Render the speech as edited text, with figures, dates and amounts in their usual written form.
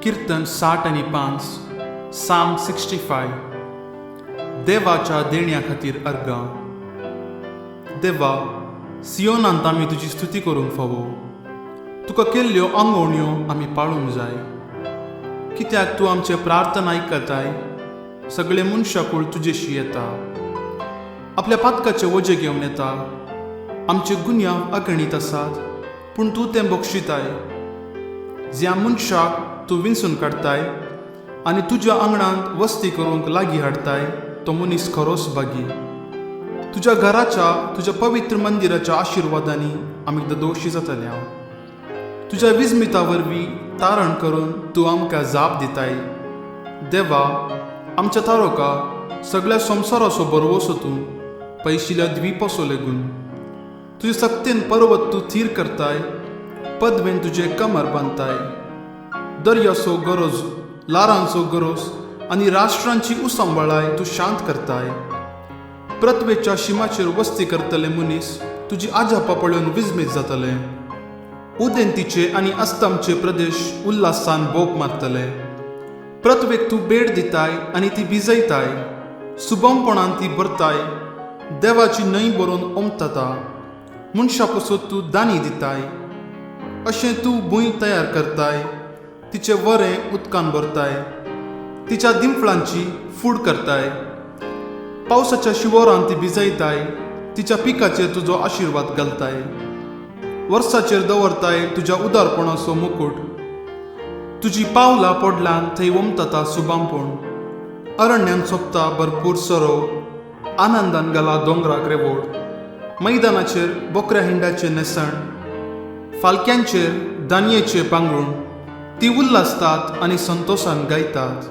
किर्तन 65, Psalm 65. देवाच्या देण्या खातीर अर्गां. देवा, सियोनांत आमी तुजी स्तुती करूंक फावो. तुका केल्ल्यो आंगवण्यो आमी पाळूंक जाय, कित्याक तूं आमचे प्रार्थना आयकताय. सगळे मनशाकूळ तुजेशी येता, आपल्या पातकाचे वजें घेवन येता. आमचे गुन्यांव अगणीत आसात, पूण तूं तें बक्षिताय. ज्या मनशाक तूं विंचून काडटाय आनी तुज्या आंगणांत वस्ती करूंक लागीं हाडटाय, तो मनीस खरोच भागी. तुज्या घराच्या, तुज्या पवित्र मंदिराच्या आशिर्वादांनी आमी ददोशी जातले. तुज्या विस्मिता वरवीं तारण करून तूं आमकां जाप दिताय. देवा, आमच्या तारोका, सगळ्या संवसाराचो भरवसो तूं, पयशिल्या द्वीपासो लेगून. तुजे सक्तेन पर्वत तूं थीर करताय, पदवेन तुजें कमर बांदताय. दर्याचो गरज, लारांचो गरज आनी राष्ट्रांची उसांबळाय तूं शांत करताय. पृथ्वेच्या शिमाचेर वस्ती करतले मनीस तुजी आजापा पळोवन विस्मीत जातले. उदेंतीचे आनी अस्तमचे प्रदेश उल्हासान बोब मारतले. पृथ्वेक तूं भेट दिताय आनी ती भिजयताय, सुबमपणान ती भरताय. देवाची न्हंय भरून ओमतता. मनशा पसत तूं दानी दिताय. अशें तूं भूंय तयार करताय, तिचें वरें उदकान भरताय, तिच्या दिमफळांची फूड करताय. पावसाच्या शिवोरान ती भिजयताय, तिच्या पिकाचेर तुजो आशिर्वाद घालताय. वर्साचेर दवरताय तुज्या उदारपणाचो मुकूट. तुजी पावलां पडल्यान थंय वमतता सुबामपूण. अरण्यान सोंपता भरपूर सरोव, आनंदान घाला दोंगराक रेवोड. मैदानाचेर बोकऱ्या हिंडाचें न्हेसण, फालक्यांचेर दानयेचें पांगरूण. ती उल्हासतात आनी संतोशान गायतात.